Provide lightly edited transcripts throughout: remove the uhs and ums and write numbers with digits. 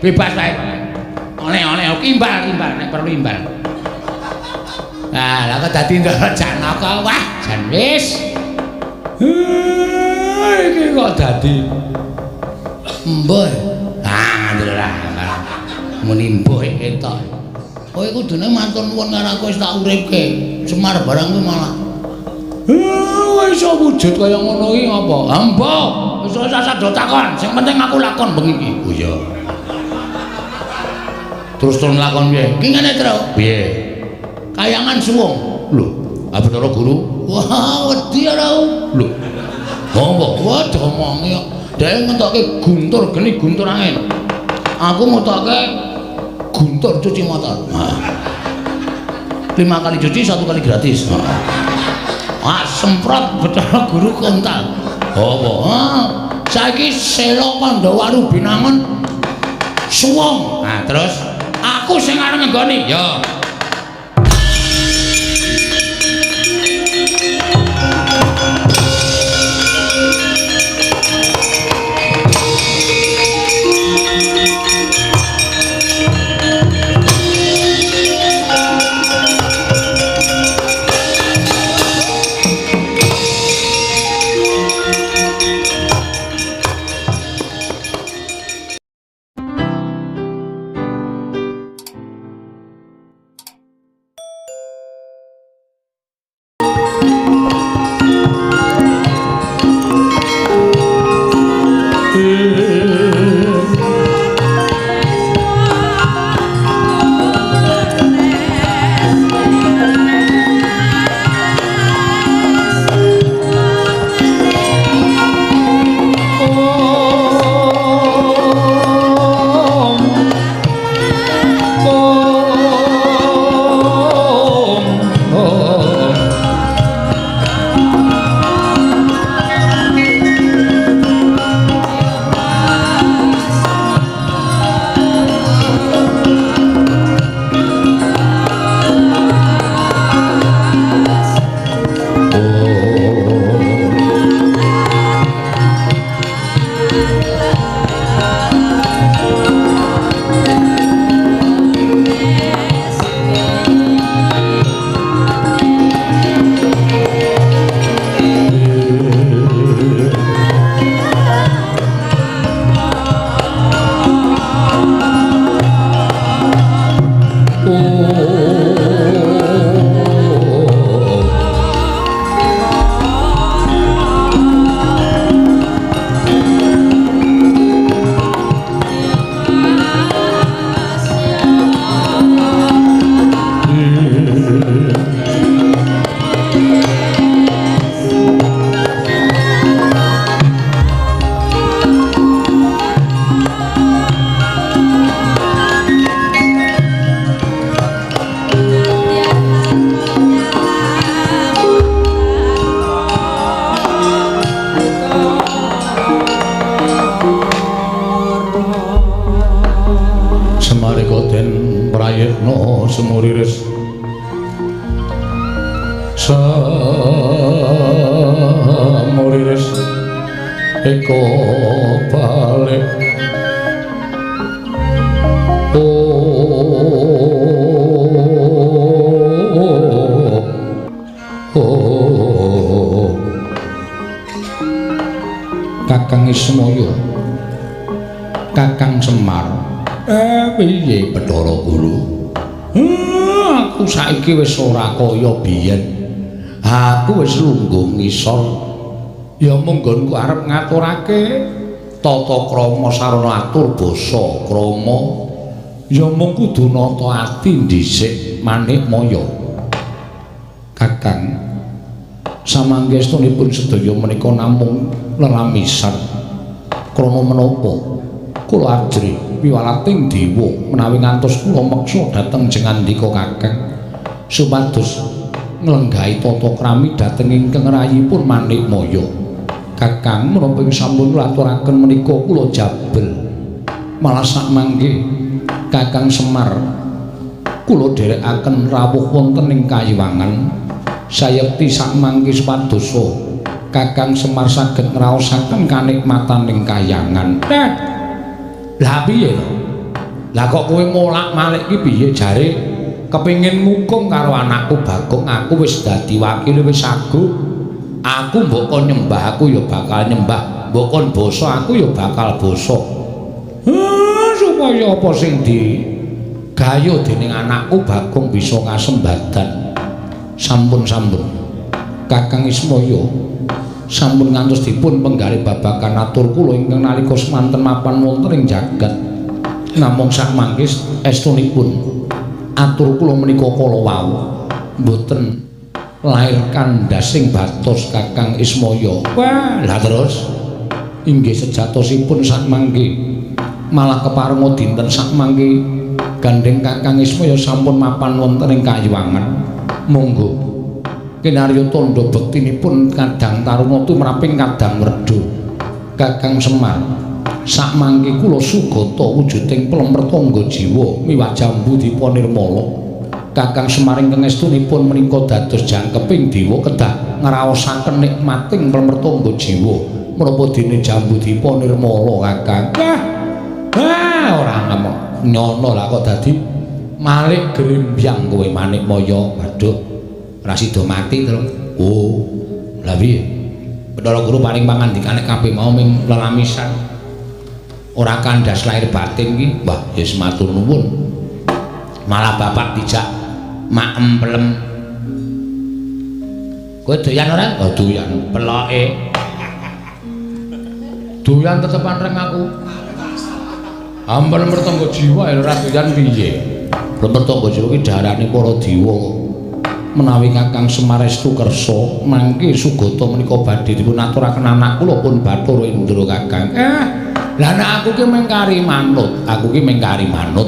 Bebas wae. Oleh-oleh imbal-imbal nek perlu imbal. Nah, lah kok dadi Ndara Janaka, wah jan wis. Iki kok dadi embuh. Ah, ndelok muni embuh ketok. Kowe kudune matur nuwun karo aku wis tak uripke. Semar barang kuwi malah. Iso wujud kaya ngono iki ngapa? Embuh, wis ora usah do takon, sing penting aku lakon bengi iki. Oh iya. Terus turun lakon piye? Ki ngene, Tru. Piye? Kayangan suwung. Lho, Bathara Guru. Wah, wedi ora. Lho. Apa? Wah, diomongi kok. Dhek ngetokke guntur geni guntur angin. Aku ngetokke guntur cuci motor. Nah. 5 kali cuci, 1 kali gratis. Ah, semprot Bathara Guru kontal. Apa? Ah, saiki Sela Pandawaru Binangun suwung. Nah, terus aku sing arep ngenggoni. Ya. Semuriris semuriris eko balik oh, oh, Kakang Ismaya, Kakang Semar, piye Bathara Guru? Aku saiki wis ora kaya biyen. Aku wis lungguh ngisor. Ya mung nggonku arep ngaturake tata krama sarana atur basa krama. Ya mung kudu nata ati dhisik manikmaya. Kakang, samanggestunipun sedaya menika namung lelamisan. Krana menapa? Kula ajrih piwalating dewa menawi ngantos kula meksa dhateng jengandika Kakang supados nglenggahi tata krami dhateng ingkang rayipun Manikmaya. Kakang menapa ing sampun kula aturaken menika kula jabel. Malah sakmangke Kakang Semar kula dherekaken rawuh wonten ing kayiwangan. Sayekti sakmangke supadosa Kakang Semar saged ngraosaken kanikmataning kayangan. Lah piye to? Lah kok kowe molak-malik ki piye jare kepengin ngukum karo anakku Bagong, aku wis dadi wakile wis agung. Aku mbok kon nyembah aku ya bakal nyembah, mbok kon basa aku ya bakal basa. Supaya apa sing digayuh dening anakku Bagong bisa kasembadan. Sampun-sampun Kakang Ismaya sampun ngantos dipun penggalih babagan atur kula ingkang nalika semanten mapan wonten ing jagat. Namung sakmangke estunipun atur kula menika kala wau mboten lair kandhasing batos Kakang Ismaya. Wah, lah terus inggih sejatosipun sakmangke malah keparenga dinten sakmangke gandheng Kakang Ismaya sampun mapan wonten ing kayuwangan. Monggo kinarya tandha bektinipun kadang taruna tumraping kadang werda Kakang Semar. Sakmangke kula sugata wujuding plemretangga jiwa miwah jambu dipa nirmala. Kakang Semar ingkang estunipun menika dados jangkeping dewa kedah ngraosaken nikmating plemretangga jiwa menapa dene jambu dipa nirmala Kakang. Wah, wah ora ngemok nyono lah kok dadi malik grembyang kowe Manikmaya. Waduh, ora sida mati to. Oh, lha piye? Bathara Guru paring pangandikane kabeh mau ming lelamisan. Ora kandhas lahir batin ki. Wah, ya matur nuwun. Malah bapak dijak maem pelem. Kowe doyan ora? Oh, doyan. Peloke. Doyan tetepan reng aku. Ampel mertangga jiwa ya ora doyan piye? Mertangga jiwa ki darane para dewa kok. Menawi Kakang Semar estu kersa mangke sugata menika badhe dipun aturaken anak kula pun Bathara Indra Kakang. Lah nek aku ki mung kari manut, aku ki mung kari manut.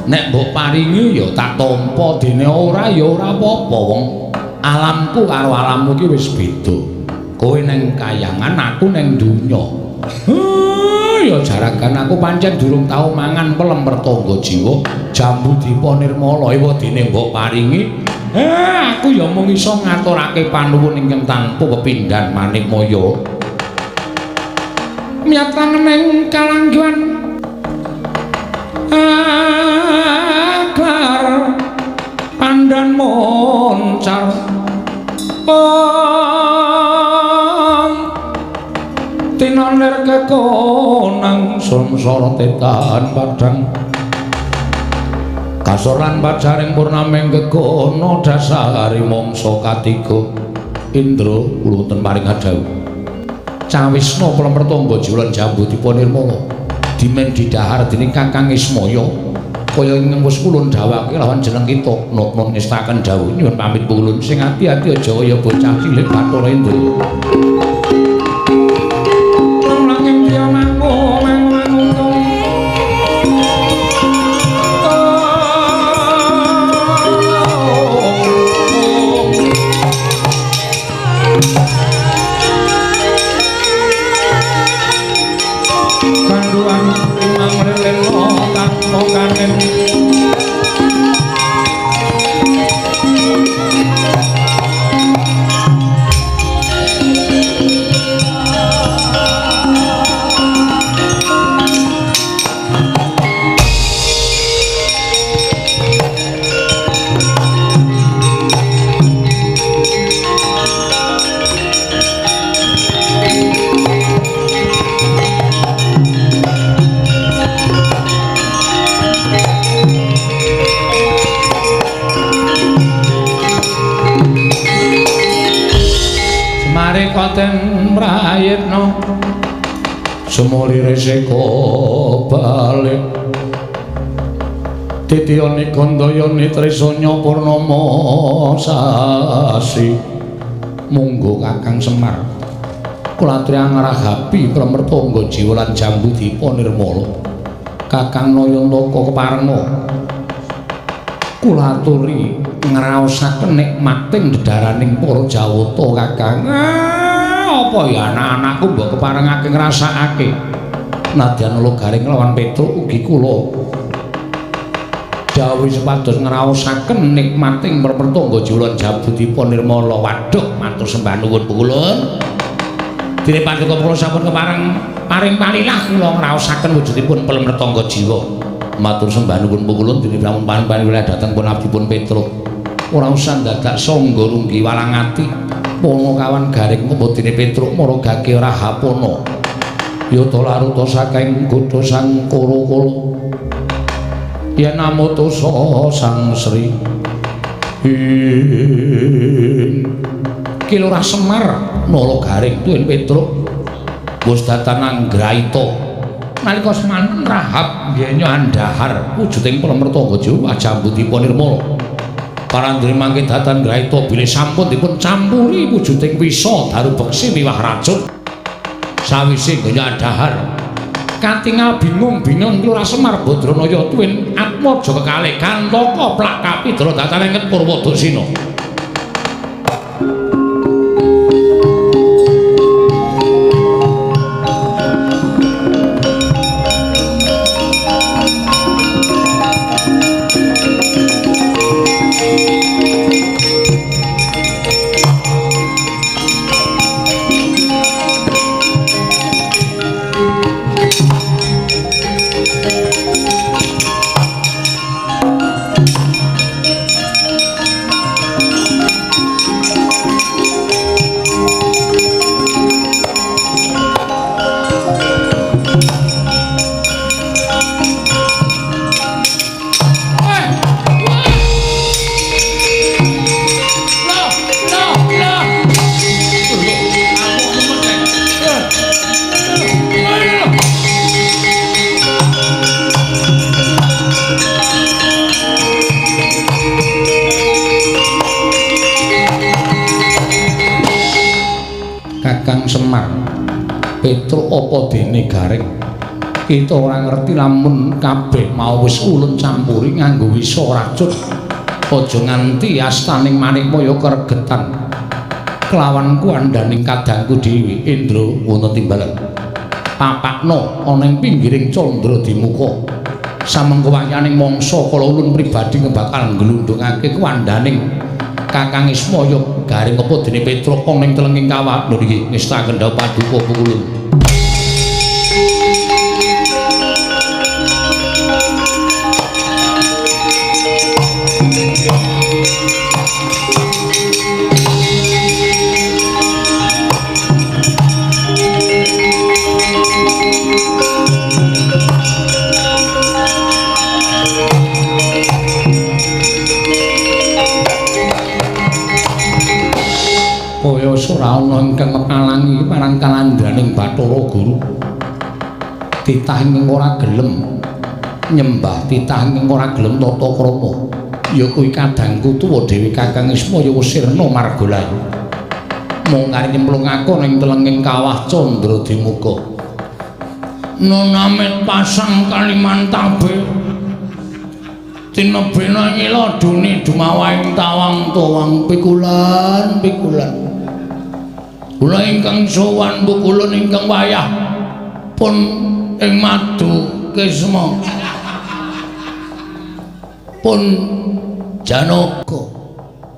Nek mbok paringi ya tak tampa, dene ora ya ora apa-apa wong alamku karo alammu ki wis beda. Kowe neng kayangan, aku neng donya. Ya jaragan aku pancen durung tau mangan pelem mertangga jiwa, jambu dipa nirmala ewa dene mbok paringi. Aku ya mung iso ngaturake panuwun ingkang tanpa pepindhan Manikmaya. Miyat langening kalangguhan akar pandan moncar om tinolir kekonang samsara tetan padang kasoran pajaring purnaming gegono dasari mangsa katiga. Indra kula wonten paring dawuh cawisna plemretangga jiwa lan jambu dipa nirmala dimen didhahar dening Kakang Ismaya kaya ingkang wis kula dhawake lawan jeneng kita nun ngestaken dawuh nyuwun pamit kula sing ati-ati aja kaya bocah cilik Bathara Indra. Langing dia mangu mangu prayitna sumuri resiko balik titiyani gandayani trisanya purnama sasi. Monggo Kakang Semar kula aturi ngragapi pramertangga jiwa lan jambu dipa nirmala. Kakang Nayantaka keparenga kula aturi ngraosaken nikmating dedaraning para Jawata Kakang. Apa ya anak-anakku mbok keparengake ngrasakake nadyan ula garing lawan Petruk ugi kula dawuh supados ngraosaken nikmating pertangga jiwa lan jambu dipa nirmala. Waduh, matur sembah nuwun kula. Dene paduka kula sampun kepareng paring palilah kula ngraosaken wujudipun pelem retangga jiwa. Matur sembah nuwun pukulun dene pramon pan-pan wilayah dhateng pun abdi pun Petruk. Ora usah dadak sangga runggi walang ati. Pono kawan garing apa dene Petruk mara gage Rahapana. Yata laruta saking godha sang Kara-kala. Yen amutu sang Sri. Ki Lurah Semar nala garing tuwin Petruk wis datan anggraita. Nalika semanten Rahab ngenyo andhahar wujuding Plemertangga Jawa jambutipun nirmala. Parandene mangke datan graita bilih sampun dipun campuri wujuding wisa daru beksi miwah racun. Sawise ngenyo andhahar katingal bingung-bingung Lurah Semar Badranaya tuwin Atmaja kekalih Kantaka plak kapidra datan ing Purwadaksina. Kakang Semar Petruk apa dene garing kita ora ngerti lamun kabeh mau wis ulun campuri nganggo wisa racun aja nganti astaning Manikmaya kergetan kelawan kuandhaning kadangku dhewe. Indra wonten timbalan papakna ana ing pinggiring candra dimuka samengko wayaning mangsa kala ulun pribadi bakal nglundhungake kuandhaning Kakang Ismaya garing apa dene Petruk ning telenging kawah. Lho niki ngestaken dhawuh paduka pukulun. Kaya ora ana ingkang ngepalangi marang kalandhaning Bathara Guru. Titah ingkang ora gelem nyembah, titah ingkang ora gelem tata krama. Ya kuwi kadangku tuwa dhewe Kakang Ismaya wis sirna margalayu. Mung kari nyemplungake ning telenging kawah Candra Dimuka. Nonamit pasang Kalimantabe. Tinebena ngila duni dumawahing tawang tawang pikulan pikulan. Kula ingkang sowan pukulun ingkang wayah pun ing madu kisma pun Janaka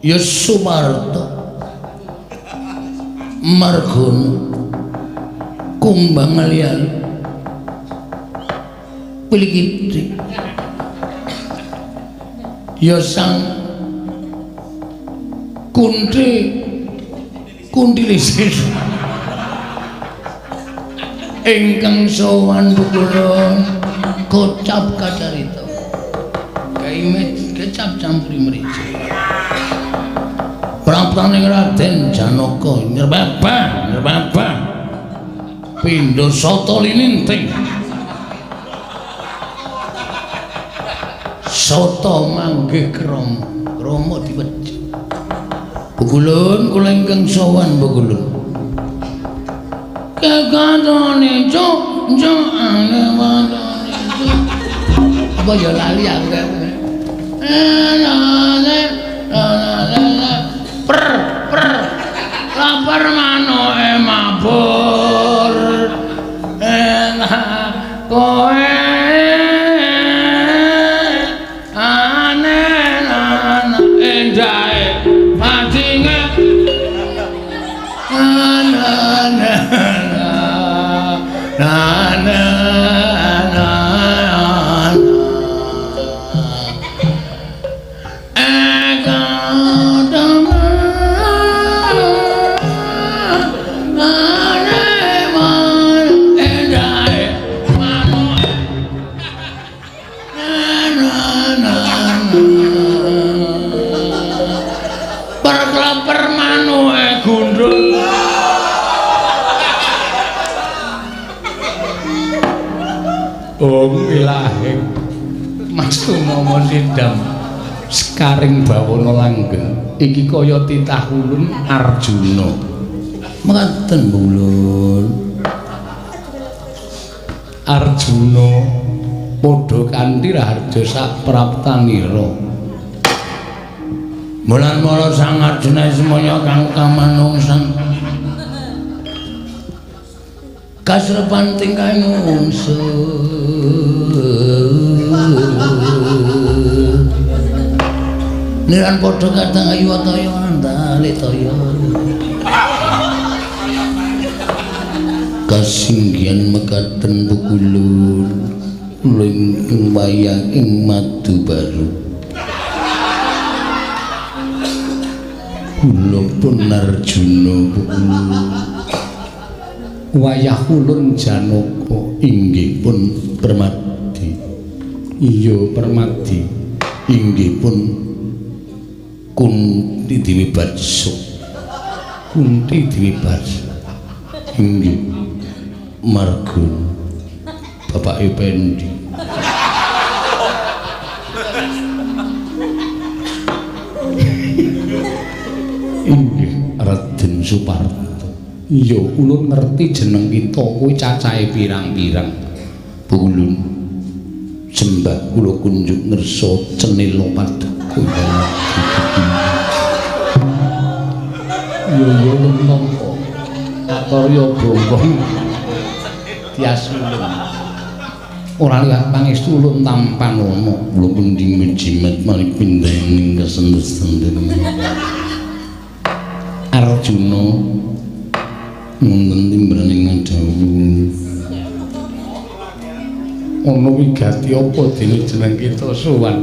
ya Sumarta Margono kumbang alial pilikiti ya sang kunti kuntilisir ingkang sowan pukulun kocap kacarita kaime kecap campuri mrica praptaning Raden Janaka nyerbabah nyerbabah pindha sata lininting sata manggih krama krama diwejik. Pukulun kula ingkang sowan pukulun. Kekatone cuk cuk ane watone cuk. Apa ya lali aku kae. Per per lapar manoke mabur. Enak kowe ane ana endahe madinge na na na na na na. Perkleper manuke gundul. Om ilahing Mas Tumama Sindam sekaring bawana langgeng iki kaya titah ulun Arjuna. Mekaten ulun. Arjuna padha kanthi raharja sak praptanira. Mulan mara Sang Arjuna semaya kang kamanungsan kasrepan tingkah ngungsu. Niran padha kadang ayu ataya andale toya. Kasinggihan mekaten pukulun kula ingkang wayah ing madu baru. Kula pun Arjuna pukulun. Wayah ulun Janaka inggih pun Permadi. Iya Permadi. Inggih pun Kunti Dewi Batso. Kunti Dewi Batso. Inggih marga Bapak Ependi. Inggih Raden Suparto. Iya, ulun ngerti jeneng kita kuwi cacahe pirang-pirang. Ulun sembah kula kunjuk ngersa cenila paduka. Iya iya ulun nampa. Atorya bongkong tias ulun. Ora liwat pangestu ulun tampanana. Kula pundi ngejimat maring pindhaning kesendes-senden. Arjuna wonten timbraning dawuh. Ana wigati apa dene jeneng kita sowan?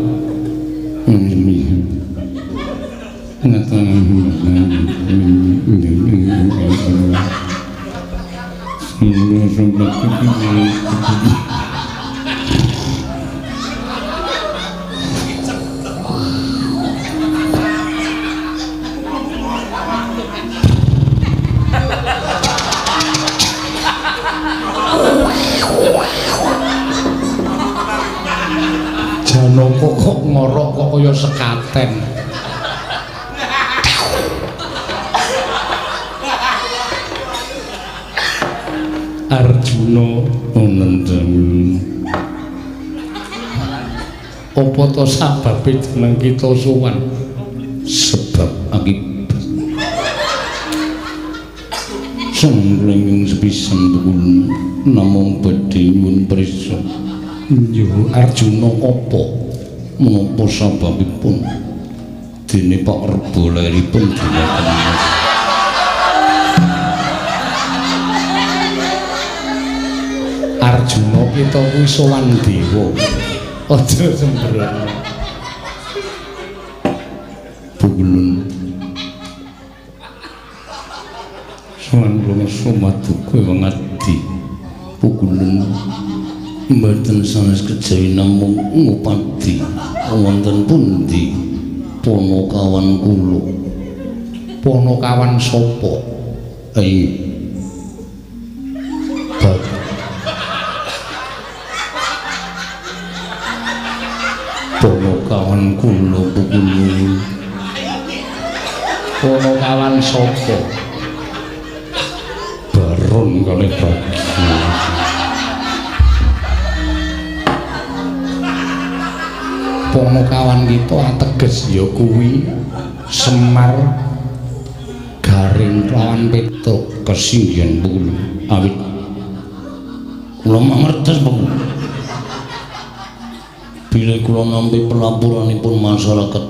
Janaka kok ngorok kok kaya sekaten. Arjuna wonten dawuh. Apa to sababe jeneng kita sowan? Sebab akibat. Sangling sepisan tukul namung badhe nyuwun prisa. Yo Arjuna apa? Menapa sababipun dene Pak Rebo lairipun dinaken? Arjuna kita kuwi sowan dewa. Aja sembrono. Pukulun sowan kula sumaduka wangadi. Pukulun mboten sanes kejawi namung ngupadi wonten pundi Ponokawan kula. Ponokawan sapa? Ponokawan kula pukulun. Ponokawan sapa? Baron kalih Bagio. Ponokawan kita ateges ya kuwi Semar Garing lawan Petruk. Kesinggihan pukulun awit kula mangertos pukulun. Bilih kula nampi pelaporanipun masyarakat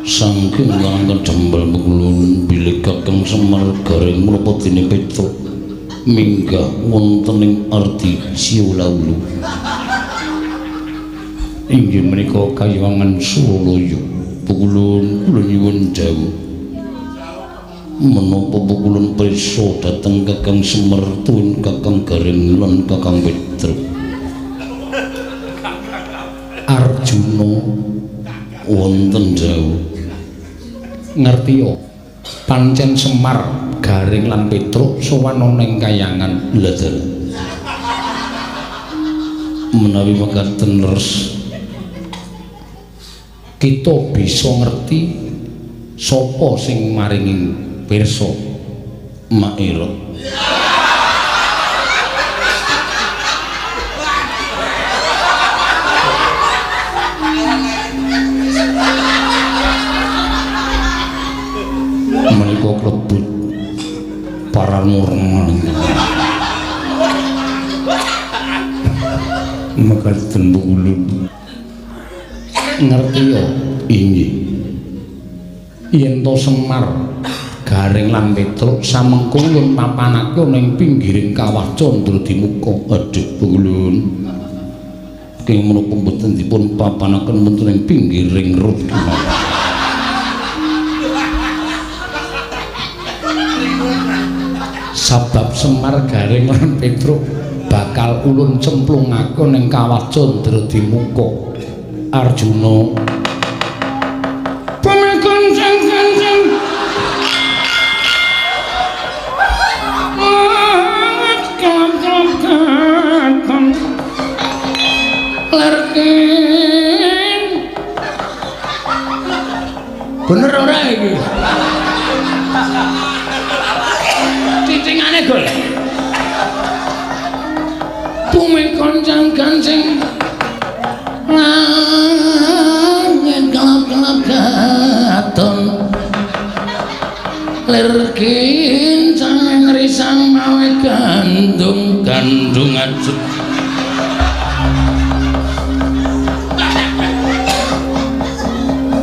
saking Karang Jembal pukulun bilih Kakang Semar Garing menapa dene Petruk minggah wonten ing ardi Siulaulu. Inggih menika kayiwangan Suralaya. Pukulun kula nyuwun dawuh menapa pukulun prisa dhateng Kakang Semar tuwin Kakang Garing lan Kakang Petruk. Arjuna Wonten dawuh. Ngerti yo. Pancen Semar, Gareng lan Petruk sowan ana ing kayangan. Lha dalah. Menawi mekaten leres kita bisa ngerti sapa sing maringi pirsa. Maira. Menika klebet paranormal. Mekaten ulun. Ngerti yo? Inggih. Yen to Semar, Gareng lan Petruk samengko ulun papanake ana ing pinggiring kawah Candradimuka. Aduh, ulun. Kenging menapa mboten dipun papanaken wonten ing pinggiring rut kemawon. Sabab Semar, Gareng lan Petruk bakal ulun cemplungake ning kawah Candradimuka. Arjuna pamekancang-kancang lerkin. Bener ora iki? Cicingane gol. Bumi koncang-kancing langit kelap-kelap katon lir kincang risang mawe gandung gandung ajut.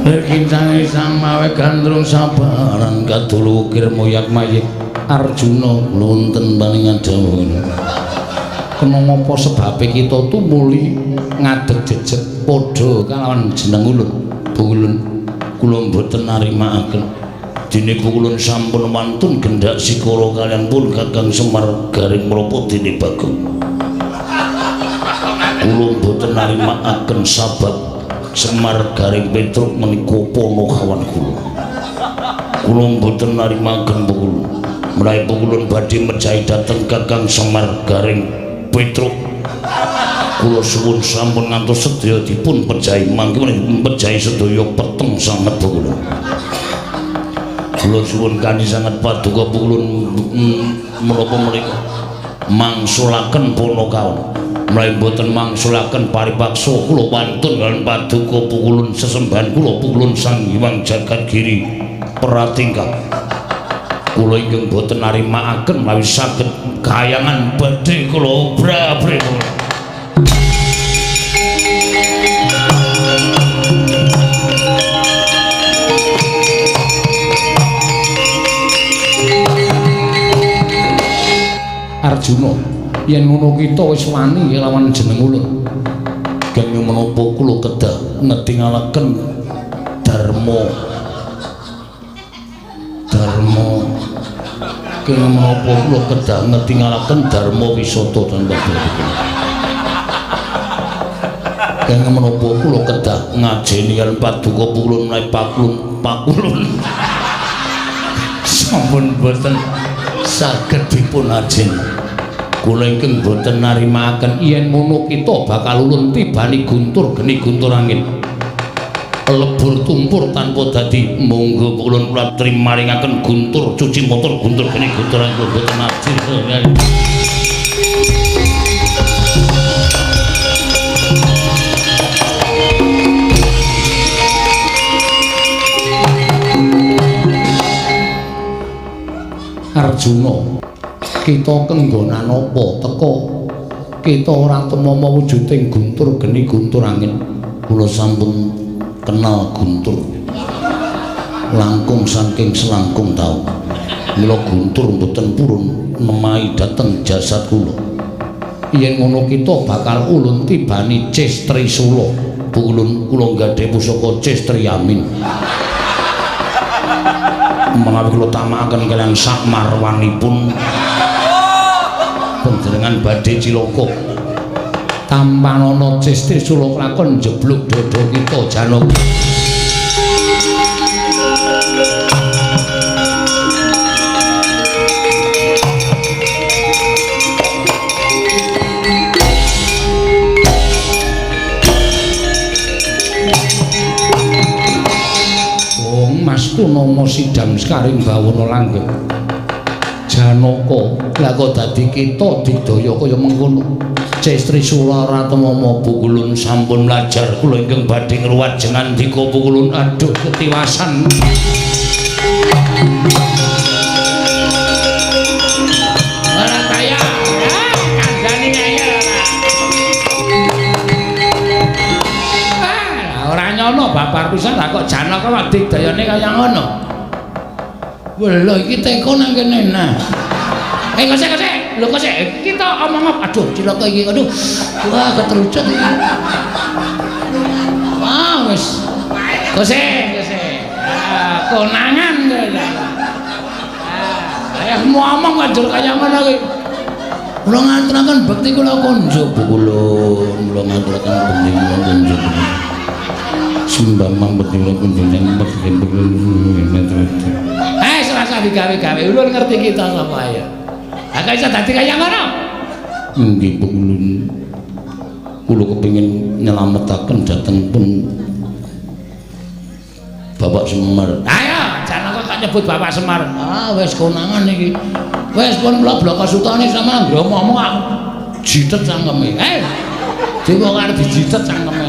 Lir kincang risang mawe gandrung sabaran kadulu ukir moyak mayik. Arjuna wonten palingan dawuh. Kena ngapa sebabe kita tumuli ngadeg jejeg padha kalawan jeneng ulun. Ulun kula mboten narimaaken. Dene ulun sampun wantun gendak sikara kaliyan pun Kakang Semar Gareng menapa dene Bagong. Kula mboten narimaaken sabab Semar Gareng Petruk menika panakawan kula. Kula mboten narimaaken ulun. Menawi ulun badhe mejahi dhateng Kakang Semar Gareng Petruk, kula suwun sampun ngantos sedaya dipun pejahi mangke mejahi sedaya peteng sanget kula. Kula suwun kanthi sanget paduka ulun menapa menika mangsulaken panakawan. Menawi mboten mangsulaken paripaksa kula wantun kaliyan paduka ulun sesembahan kula ulun Sang Hyang Jagat Giri Pratingkah. Kula ingkang boten narimaaken menawi saged kayangan badhe kula obrabri. Arjuna, yen ngono kita wis wani lawan jeneng ulun. Kenging menapa kula kedah ngetingalaken dharma. Dharma kenging menapa kula kedah ngetingalaken dharma wisata tanpa bapak. Kenging menapa kula kedah ngajeni kaliyan paduka ulun menawi pakulun pakulun sampun boten saged dipun ajeni. Kula ingkang boten narimaaken yen ngono kita bakal ulun tibani guntur geni guntur angin. Lebur tumpur tanpa dadi. Monggo ulun kula trimaringaken guntur cuci motor guntur geni guntur angin boten ajeng. Arjuna, kita kenggonan apa teka? Kita ora temama wujuding guntur geni guntur angin. Kula sampun kenal guntur langkung saking selangkung taun. Mila guntur mboten purun nemahi dhateng jasad kula. Yen ngono kita bakal ulun tibani Ces Trisula. Ulun kula nggadhahi pusaka Ces Triyamin. Menawi kula tamakaken kaliyan sak marwanipun panjenengan badhe cilaka. Tampanana Ces Trisula lakon njeblug dada kita Janaka. Mas Tunama Sidam Sekaring Bawana Langgeng. Janaka lha kok dadi kita digdaya kaya mengkono. Cestri Sularatmama Pukulun sampun mlajar kula ingkang badhe ngruwat jengandika Pukulun aduh ketiwasan. Ora kaya kandhane ngeyel ora. Ah, ora nyono babar pisan lah kok Janaka kok digdayane kaya ngono. Lho iki teko nang kene nah. Kok sik. Lho kok sik kita omong apa? Aduh, cilaka iki. Aduh. Wah, ketrucut iki. Wah, wis. Kok sik, Ah, konangan kowe. Ah, ayo ngomong kok kaya ngono iki. Kula ngaturaken bekti kula konjo Pukulun, kula ngaturaken bekti kula konjo. Sembah bekti kula konjo bekti kula. Serasa digawe-gawe ulun ngerti kita sapa ya. Ha kok iso dadi kaya ngono? Nggih Pukulun. Kula kepengin nyelametaken dhateng pun Bapak Semar. Ayo, Janaka kok nyebut Bapak Semar. Ah, wis konangan iki. Wis pun kula bloko sutane sampeyan ngomong aku jitet cangkeme. Dewa arep dijitet cangkeme.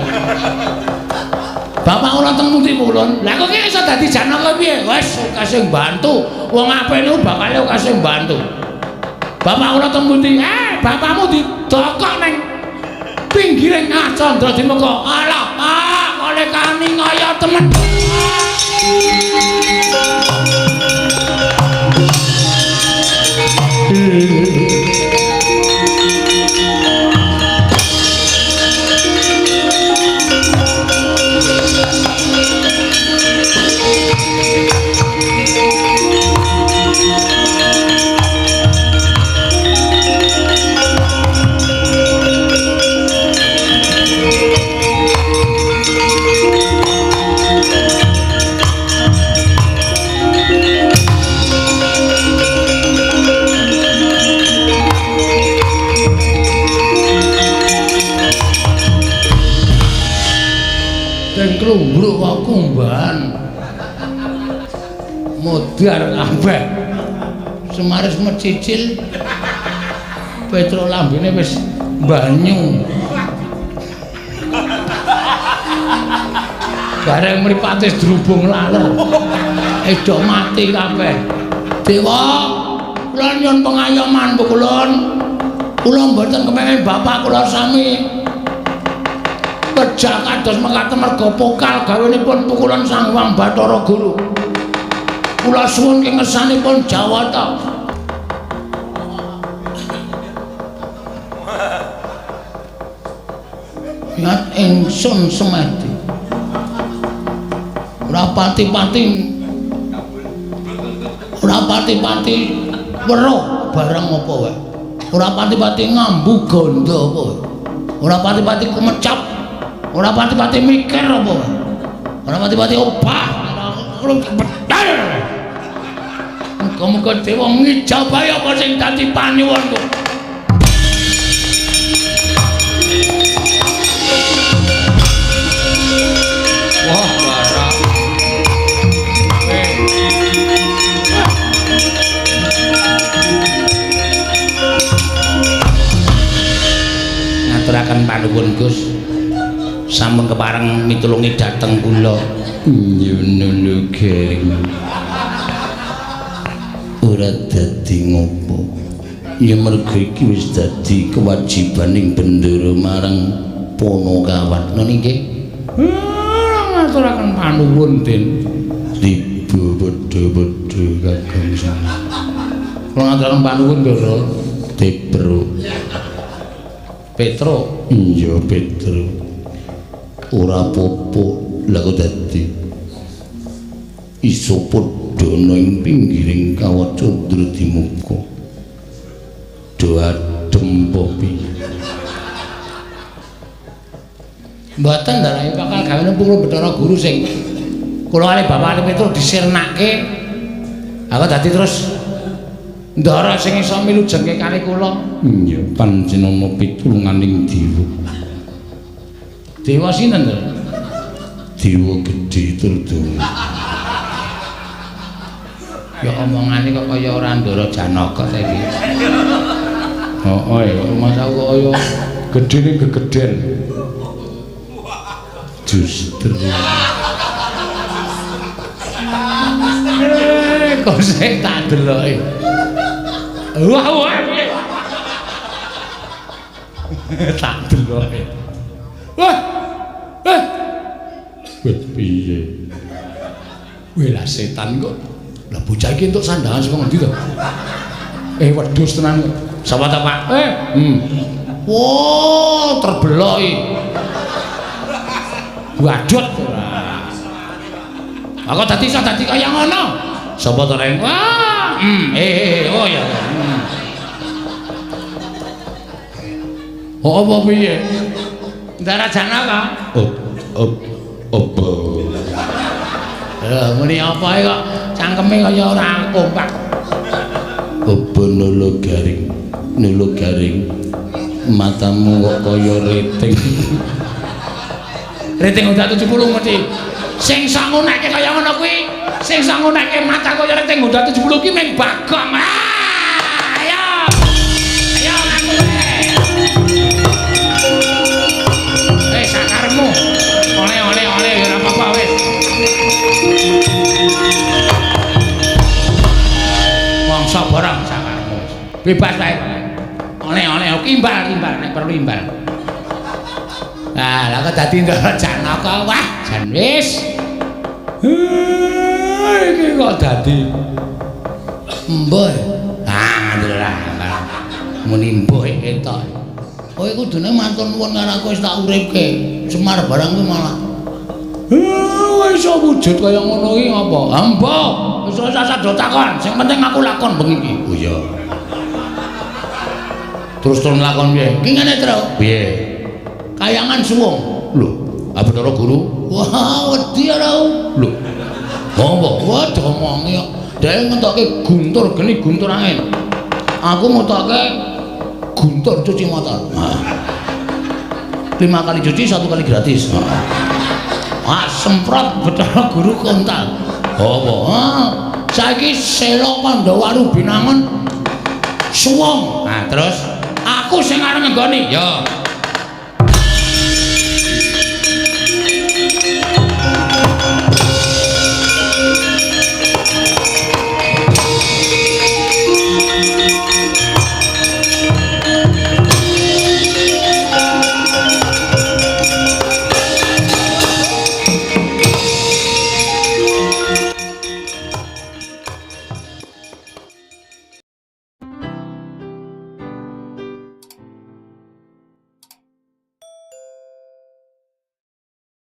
Bapak ora teng pundi Pukulun? Lah kok iki iso dadi Janaka piye? Wis kasih bantu. Wong apik niku bakale kasih bantu. Bapak ora teng pundi? Bapakmu didokok nang pinggiring Candra Dimeka. Alah, Pak, oleh kani ngaya temen. Klumbruk kok kumbahan modar kabeh. Semaris mecicil Petro lambene wis banyu. Bareng mripate drubung laler. Edo mati kabeh. Dewa, kula nyuwun pengayoman Pukulun. Kula mboten kepengin bapak kula sami pejah kados mekaten merga pokal gawenipun Pukulun Sang Hyang Bathara Guru. Kula suwun kengesanipun Jawata. Niat ingsun semedi. Ora pati-pati ora pati-pati weruh barang apa wae. Ora pati-pati ngambu gandha apa wae. Ora pati-pati kumecap. Ora pati-pati mikir apa. Ora pati-pati obah. Betul. Muga-muga dewa ngijabahi apa sing dadi panyuwunku. Wah, bara. Ngaturaken panuwun Gus. Sampun kepareng mitulungi dhateng kula. Nyono lho Geng. Ora dadi ngopo. Ya mergo iki wis dadi kewajibaning bendera marang Ponokawan. Ngono nggih. Ngaturaken panuwun Den. Tiba padha-padha Kakang Semar. Kula ngaturaken panuwun Ndara. Petro. Petro. Iya Petro. Ora apa-apa lha kok dadi iso padha ana ing pinggiring kawah Candra Dimuka. Do adem apa piye? Mboten ndarae bakal gawe Pukulun Bathara Guru sing kula kalih Bapak kalih Petro disirnake. Aku dadi terus ndara sing iso milujengke kalih kula. Iya, pancen ana pitulunganing dewa. Dewa sinten to? Dewa gedhe Trudung. Ya omongane kok kaya ora Ndara Janaka ta iki. Heeh ya, rumangsaku kok kaya gedene gegeden. Justru. Kok sik tak deloki. Wah, wah piye? Tak deloki. Wah. Eh. Wah, piye? Wih lah setan kok. Lah bocah iki entuk sandangan saka ngendi to? Wedhus tenan kok. Sapa ta, Pak? Wah, terbelok iki. Wadut ora. Aku dadi iso dadi kaya ngono. Sapa to, Reng? Wah, oh ya. Oh, apa piye? Ndara Janaka. Apa? Lha muni apa iki kok cangkeme kaya ora kompak. Apa nolo garing? Nolo garing. Matamu kok kaya rating. Rating udah 70 mesti. Sing iso ngunekke kaya ngono kuwi, sing iso ngunekke mata kaya rating udah 70 ki mung Bagong. Ayo. Ayo ngaku wae. Sakarmu. Oleh-oleh oleh ora apa-apa wis. Mongso barang sakarmu. Bebas wae. Oleh-oleh imbal-imbal nek perlu imbal. Nah, lah kok dadi Ndara Janaka, wah, jan wis. Iki kok dadi embuh. Ah, ndelok. Muni embuh ketok. Kowe kudune matur nuwun karo aku wis tak uripke. Semar barang kuwi malah. Iso wujud kaya ngono iki ngapa? Embuh, wis ora usah do takon. Sing penting aku lakon bengi iki. Oh iya. Terus turun lakon piye? Ki ngene, Tru. Piye? Kayangan suwung. Lho, Bathara Guru. Wah, wedi ora. Lho. Apa? Wah, diomongi kok. Dhek ngentokke guntur geni guntur angin. Aku ngentokke guntur cuci motor. Nah. 5 kali cuci, 1 kali gratis. Ah, semprot Bathara Guru kontal. Apa? Ah, saiki Sela Pandawa Binangun suwung. Nah, terus aku sing arep nggoni. Ya.